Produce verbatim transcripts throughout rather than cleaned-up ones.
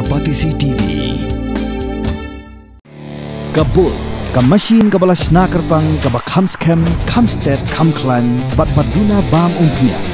Batesi T V. Ka bul, ka machine kaba la shna kyrpang, kaba kham skhem, kham stet, kham khlaiñ, bad ba duna bam umphniang.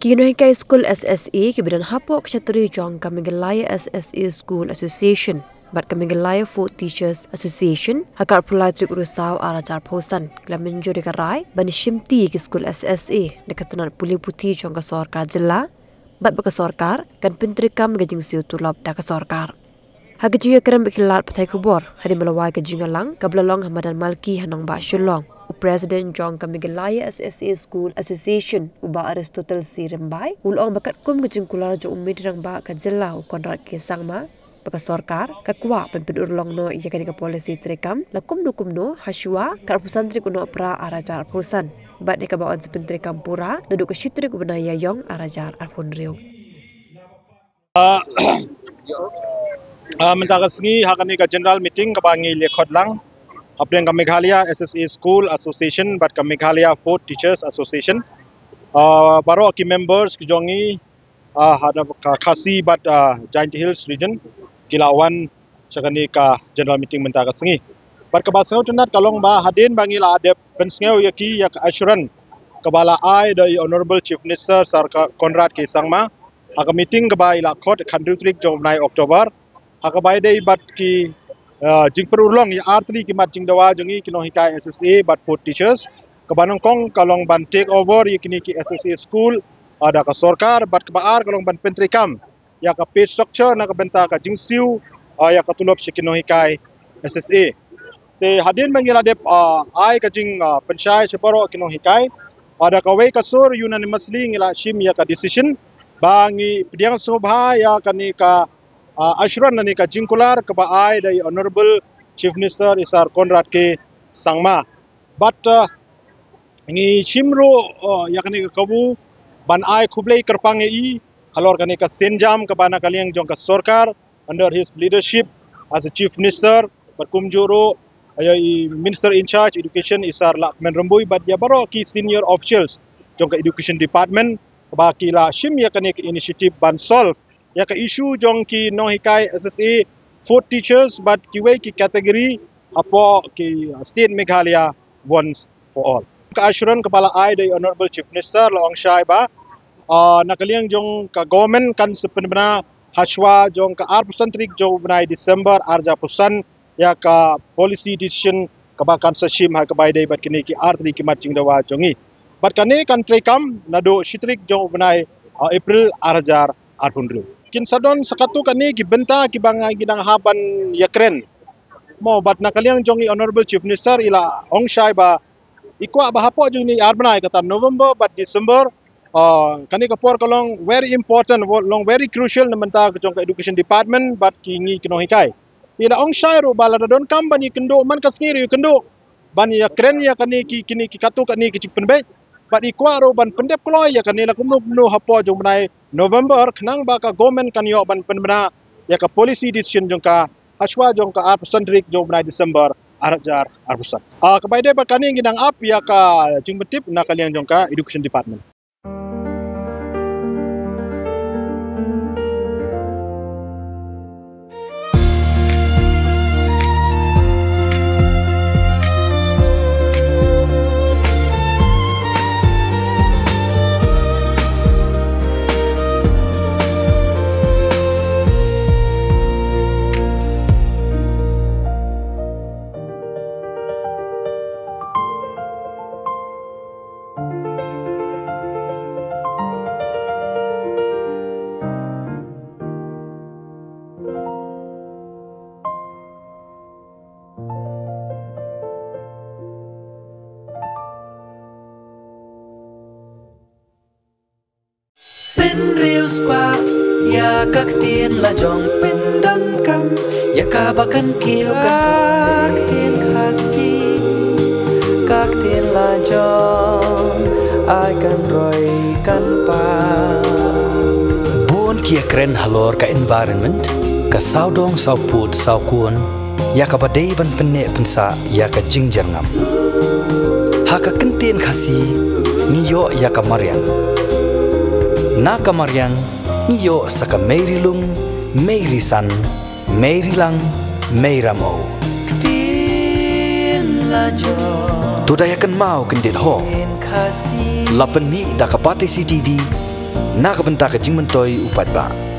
Ki nonghikai skul S S A kiba don hapoh ka shatri jong ka Meghalaya S S A School Association bad ka Meghalaya Fourth Teachers Association, ha ka arphew lai tarik u Risaw ar hajar arphew san, ki la mynjur ïa ka rai ban shimti ïa ki skul S S A da ka tnat pule puthi jong ka sorkar jylla, bad ba ka sorkar kan pyntreikam ïa ka jingsiew tulop da ka sorkar. Ha ka jingïakren bad ki lad pathai khubor hadien ba la wai ka jingïalang kaba la long ha madan Malki ha nongbah Shillong, u President jong ka Meghalaya S S A School Association, u Bah Aristotle C Rymbai, u la ong ba katkum ka jingkular jong u Myntri Rangbah ka jylla, u Conrad K Sangma, ba ka sorkar ka kwah ban pynurlong noh ïa kane ka policy treikam la kumno kumno hashwa ka arphew san tarik u Nohprah ar hajar arphew san, bad ïa kaba yn sa pyntreikam pura naduh ka shi tarik u bnai Ïaïong ar hajar arphew hynriew. Ah, ah, mynta ka sngi ha kane ka general meeting kaba ngi la khot lang hapdeng ka Meghalaya S S A School Association bad ka Meghalaya Fourth Teachers Association. Ah, baroh ki members ki jong ngi, ah, ha ka Khasi bad, ah, Jaintia Hills region ki la wan sha kane ka general meeting mynta ka sngi. Bad kaba sngewtynnat ka long ba hadien ba ngi la dep pynsngew ïa ki ïa ka assurance kaba la ai da i Honorable Chief Minister Sir Conrad K Sangma ha ka meeting kaba i la khot ha ka hynriew tarik jong u bnai October, ha kaba ïadei bad ki, ah, jingpynurlong ïa artylli ki mat jingdawa jong ngi ki nonghikai S S A bad Fourth Teachers. Kaba nyngkong ka long ban take over ïa kine ki S S A school, ah, da ka sorkar, bad kaba ar ka long ban pyntreikam ïa ka pay structure na ka bynta ka jingsiew, ah, ïa ka tulop sha ki nonghikai S S A. Te hadien ba ngi la dep, ah, ai ka jing, ah, pynshai sha baroh ki nonghikai, ah, da kawei ka sur unanimously ngi la shim ïa ka decision ba ngi pdiang sngewbha ïa kane ka, ah, assurance lane ka jingkular kaba ai da i Honorable Chief Minister i Sir Conrad K Sangma. Bad, uh, ngi shim ruh, uh, ïa kane ka kabu ban ai khublei kyrpang ïa i halor kane ka sienjam kaba na ka liang jong ka sorkar under his leadership as a Chief Minister, bad kumjuh ruh ïa i Minister in charge Education i Sir Lahkmen Rymbui, bad ïa baroh ki senior officials jong ka Education Department, ba ki la shim ïa kane ka initiative ban solve ïa ka issue jong ki nonghikai S S A, Fourth Teachers bad kiwei ki category hapoh ki, uh, state Meghalaya once for all. Ka assurance kaba la ai da i Honorable Chief Minister la ong shai ba, uh, na ka liang jong ka government kan sa pynbna hashwa jong ka arphew san tarik jong u bnai December ar hajar arphew san ïa ka policy decision kaba kan sa shim ha kaba ïadei bad kine ki artylli ki mat jingdawa jong ngi. Bad kane kan treikam naduh shi tarik jong u bnai, uh, April ar hajar arphew hynriew. Kin sa don sa katto katne ki bynta kiba ngi dang hap ban ïakren. Mo, bad na ka liang jong i Honorable Chief Minister i la ong shai ba i kwah ba hapoh jong kine ar bnai, kata November bad December, uh, kane ka por ka long very important, long very crucial na bynta ka jong ka Education Department bad ki ngi ki nonghikai. I la ong shai ruh ba lada donkam ban ïakynduh man ka sngi ruh ïakynduh ban ïakren ïa kane ki, kine ki katto katne ki jingpynbeit. Bad i kwah ruh ban pyndep kloi ïa kane la kumno kumno hapoh jong u bnai November, khnang ba ka government kan ïoh ban pynbna ïa ka policy decision jong ka hashwa jong ka arphew san tarik jong u bnai December ar hajar arphew san. Ah, kaba ïadei bad kane ngi dang ap ïa ka jingpyntip na ka liang jong ka Education Department. Pynriewspah ïa ka ktien la jong, pyndonkam ïa kaba kan kiew, ka ktien Khasi, ka ktien la jong, ai kan roi kan pang. Bun Ïakren halor ka environment, ka sawdong sawpud sawkun, ïa kaba dei ban pynneh pynsah ïa ka jingjyrngam. Ha ka kyntien Khasi, ngi ïoh ïa ka mariang. Na ka mariang, ngi ïoh sa ka mei ri lung, mei ri san, mei ri lang, mei ramew. To da ïa kynmaw kyndit ho. La pynmih da ka Batesi TV, na ka bynta ka jingmyntoi u paidbah.